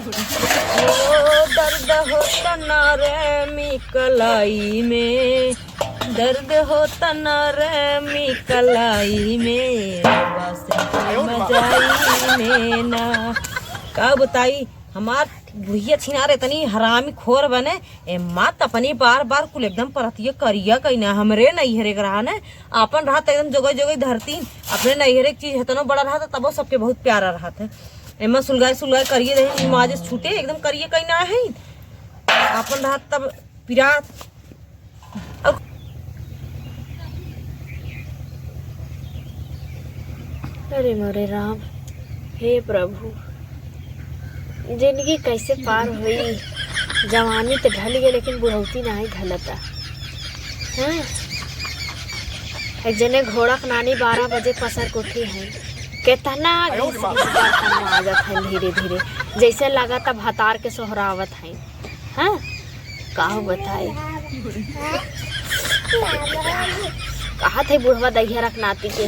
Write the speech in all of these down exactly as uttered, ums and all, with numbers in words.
ओ दर्द होता ना रे मी कलाई में, दर्द होता ना रे मी कलाई में, बस मजाई में ना। का बताई, हमार बुढ़िया छिनार इतनी हरामी खोर बने, ए माँ त अपनी बार बार कुल एकदम परतिया करिया कइना। हमरे नैहरे के रहा ने, आपन रहत एकदम जोगई जोगई धरती, अपने नैहरे के चीज हतनो बड़ा रहत, तबो सबके बहुत प्यारा रहत है। एमा सुलगाए सुलगाए करिए रहे, माजे छूटे एकदम करिए कइना है। आपन रहत तब पिरात। अब अरे मोरे राम, हे प्रभु, जिंदगी कैसे पार होई? जवानी त ढल गई, लेकिन बुढ़ौती नाही ढलता। हाँ? एक जने घोड़ा के नानी बारह बजे पसर के उठी है, केतना घिस घिस बर्तन माजत है धीरे धीरे, जैसे लागत भतार के सोहरावत है। हाँ, काहो बताई। कहा थे बुढ़वा दहिया रख नाती के,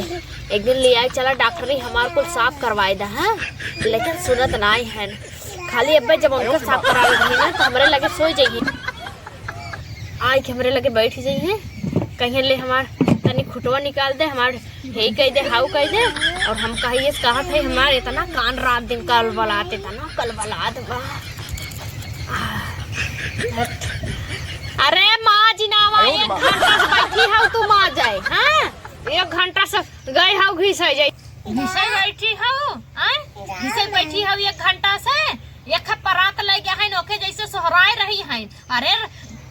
एक दिन ले आए चला डॉक्टरी, हमार कुल साफ करवाए दा, हाँ? लेकिन सुनत नाई है। खाली अब्बे जब उनका साफ करावे रही ना, तो हमरे लगे सोई जाइए। आए के हमरे लगे बैठ जाइए, कहिए ले हमार तनी खुटवा निकाल दे, हमार हे कह दे, हाउ कह दे। और हम कहिए, कहत है, हमार इतना कान रात दिन कलबलात, इतना कलबलात बा। अरे माँ जिनावा, एक घंटा से बैठी हौ तू माँ जाए, हाँ? एक घंटा से गए हौ घिसे जाए। घिसे बैठी हौ, हाँ? घिसे बैठी हौ एक घंटा से, एक परात ले गया है, ओके जैसे सोहराए रही है। अरे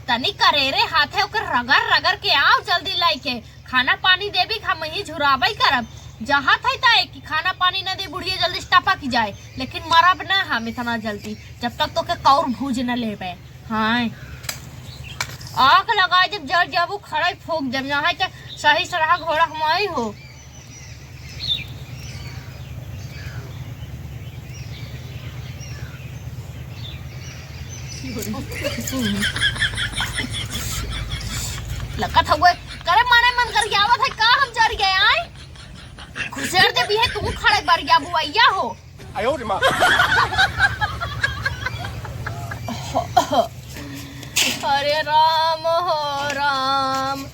तनी करेरे हाथे ओकर रगड़ रगड़ के आओ जल्दी लाइके। खाना पानी देबी, हम यहीं झुराबई करब। जहाँ थे ता कि खाना पानी न दे, बुढ़िया जल्दी से टपक जाए, लेकिन मरब ना हम इतना जल्दी, जब तक तोके कौर भूज न लेबे। हाँ, आग लगाए जब जर जाबू, खड़ाई फूक देब, यहाँ के सही सरहा घोड़ा हमारी हो। लगत हउए, करे माने मन कर आवत है का, हम जर गए आए? घुसेड़ दे भी है, तू खड़े बर गया बुआइया हो। आयो रे माँ। अरे राम हो राम।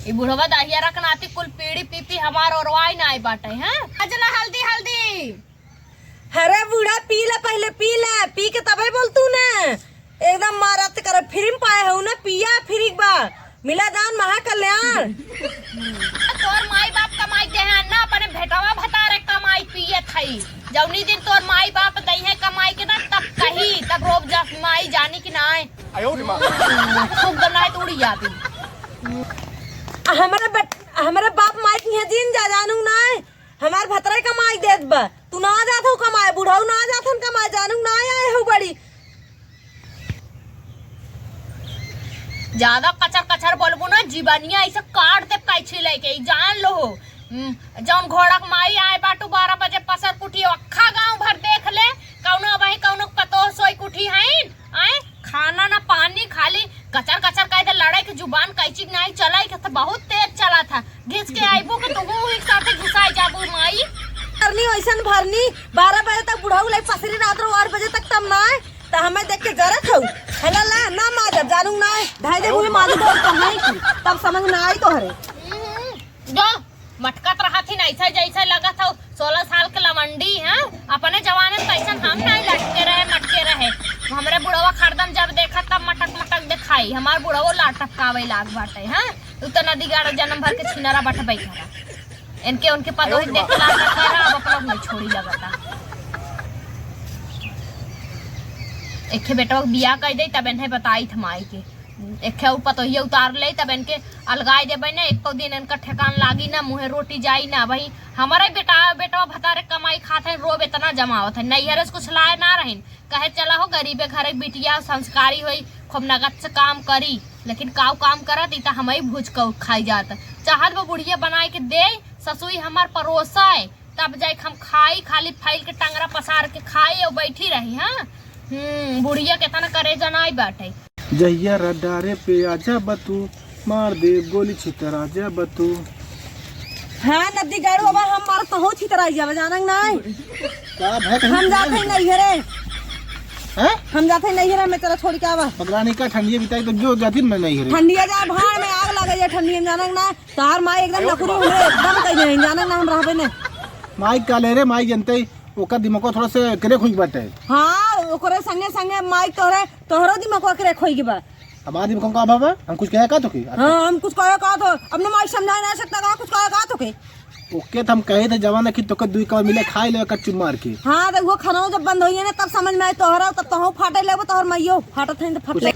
ई बुढ़वा दहिया रखनाती कुल पीढ़ी पी पी हमार ओरवाई नाई बाटे, हैं? अजना हल्दी, हल्दी। अरे बूढ़ा, पी ले, पहिले पी ले, पी के तबे बोल तू ने। एकदम मारत कर फ्री में पाए हऊ ना, पिया फ्री बा। मिला दान महाकल्याण। तोर माई बाप कमाई दे हैं ना, अपने भेटवा भतारे कमाई पिए थई। जौनी दिन तोर माई बाप दई है कमाई के ना, तब कही, तब रोब जा माई जानी कि ना आए। आयो रे माँ। फूक दम ना है तो उड़ी जाती। आ हमरे बेट-, हमरे बाप माई की है जीन जा जानू ना है। हमार भतरे कमाई देत बा, तू ना जात हो कमाए, बुढ़ऊ ना जात हन कमाए, जानू ना आए हो बड़ी। ज्यादा कचर कचर बोलबू ना, जीवनिया ऐसे काट दे कैंची लेके, ई जान लो हो। हम्म, जौन घोड़ा के माई आए बाटू बारह बजे पसर कुटी, अक्खा गांव भर देख ले, कौनो अबही कौनो पतोह सोई कुठी हईन, आए? खाना ना पानी, खाली कचर कचर कह दे, लड़े के जुबान कैची के नाई चलाई के तो बहुत तेज चला था। घिस के आइबू के तुहू एक साथे घिसाई जाबू माई। करनी वैसन भरनी, बारह बजे तक बुढ़ऊ लाई पसरी, रात रो आठ बजे तक तब ना आए, त हमें देख के जरत हऊ। हेला ला, ना माजब, जानू ना आए, ढाई दे मुँह माजू दो, तो है की, तब समझ ना आई तोहरे। हम्म, जो मटकत रहत ही ना, ऐसा जैसे लगत हौ सोलह साल के लवंडी, हैं? अपने जमाने में कैसन हम नहीं लटके रहे, मटके रहे। हमरे बुढ़वा हरदम जब देखा तब मटक मटक दिखाई। हमार बुढ़वो लाट टपकावे लाग बाटे, हैं? तू तो नदी गाड़ जन्म भर के छिनरा बटबे करा। इनके उनके पदोही देख लाग करा, अब अपना नहीं छोड़ी लगता। एक बेटवा के बियाह कर दे, तब इन्हें बताई थमाई के। एक ठे उ पतोहिया उतार ले, तब इनके अलगाई देबे ना, एको दिन इनका ठेकान लागी ना, मुँहे रोटी जाई ना। भाई, हमारे बेटा, बेटवा भतारे कमाई खात है, रोब इतना जमावत है, नैहरे से कुछ लाए ना रहिन, कहे चला हो गरीबे घरे बिटिया संस्कारी होई, खूब नगद से काम करी, लेकिन काऊ काम करत, ई त हमई भूज के खाई जात। चाहत बा बुढ़िया बनाए के दे, ससुई हमार परोसा है, तब जाए हम खाई, खाली फैल के टंगरा पसार के खाई और बैठी रही। हाँ, हम्म, बुढ़िया के तना करे जनाई बाटे। जहिया रडारे पे आजा बतू, मार दे गोली छितरा जा बतू। हाँ, नदी गाड़ू, अब हम मार पहुँच ही तराई जावे, जानंग ना है। का भय कहीं हम जाते ही नहीं घरे। हैं? हम जाते ही नहीं घरे, मैं चला छोड़ के आवा। पगला नहीं का ठंडिया बिताई तो जो जाती मैं नहीं घरे। ठंडिया जा भाड़ में आग लगे ये ठंडिया में, जानंग ना। तार माई एकदम नखुरू हमरे एकदम कहीं नहीं, जानंग ना हम रहबे नहीं। माई का ले रे, माई जनते ही ओकर दिमाग थोड़ा से करे खुई बाटे। हाँ, ओकरे संगे संगे माई तोहरे, तोहरो दिमाग करे खुई बा। हमार दिमाग का बाबा, हम कुछ कहे का तो की? हाँ, हम कुछ कहे का तो, अपने माई समझा ना सकता का, कुछ कहे का तो के? ओके, तो हम कहे थे जवान कि तोके दुई कवर मिले, खाई ले कच्चू मार के। हाँ, तो वो खाना जब बंद होई है ना, तब समझ में आए तोहरा, तब तो हम फाटे लेबो, तोहर माइयो फाटत है तो फट कुछ ले।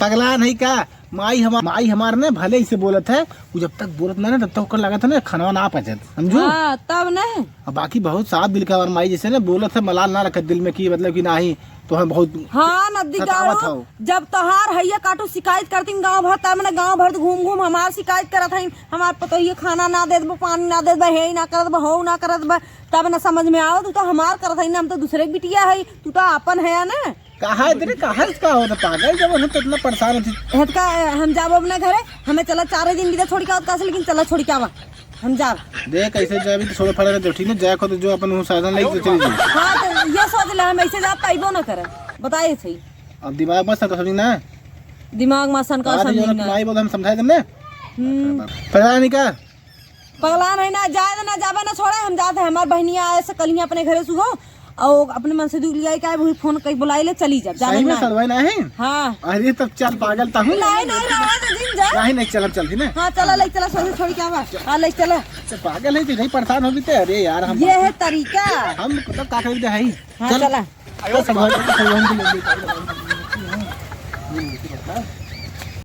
पगला नहीं का? माई हमार, माई हमार ने भले इसे बोलत है, वो जब तक बोलत ना, ना, तब तक ओकर लागत है ना, खाना ना पचत, समझू? हाँ, तब नहीं। अब बाकी बहुत साफ दिल का हमार माई जैसे ना बोलत है, मलाल ना रखत दिल में कि मतलब कि नाही, तो हम बहुत हाँ, नदी सतावत गाड़ू, हौ। जब तोहार हइया काटू शिकायत करतीन गाँव भर, तब ना गाँव भर घूम घूम हमार शिकायत करत हईन, हमार पतोहिया खाना ना देत बा, पानी ना देत बा, हे ना करत बा, हो ना करत बा, तब ना समझ में आओ, तू तो हमार करत हई ना, हम तो दूसरे के बिटिया हई, तू तो आपन है ना। कहा है तेरे, कहा है इसका होता पागल, जब हम तो इतना परेशान होती। हेतका, हम जाबो अपना घरे, हमें चला चार दिन बीते छोड़ के आवत का से, लेकिन चला छोड़ के आवा, हम जाब। देख, ऐसे जाबी तो छोड़े फड़े रहते, ठीक ना? जाए को तो जो अपन वो साधन लेके चली जाए। हाँ, तो ये सोच ले, हम ऐसे जाब पाइबो ना करे, बताए सही। अब दिमाग मत सनका, समझी ना? दिमाग मत सनका, आज समझी जो ना। माई बोल, हम समझाए तुमने। हम्म। पता नहीं का? पगला नहीं ना, जाए ना, जाबे ना छोड़े, हम जाते हैं। हमार बहनिया आए से कलिया अपने घरे सुबह, और अपने मन से दूर लिया का वही फोन कई बुलाई ले, चली जा, जाने सही में ना। सलवाई ना है? हाँ। अरे तब चल पागल, ता हूँ। नहीं, नहीं, रहा दे दिन जा। नहीं, नहीं, चल, हम चलती ना। हाँ, चला, ले चला, सोचे छोड़ के आवा। हाँ, ले चला। तो पागल है, तो यही परेशान हो बीते। अरे यार, हम ये है तरीका। हम मतलब का खरीदे है? हाँ, चल। चला। चल, सलवाई, सलवाई।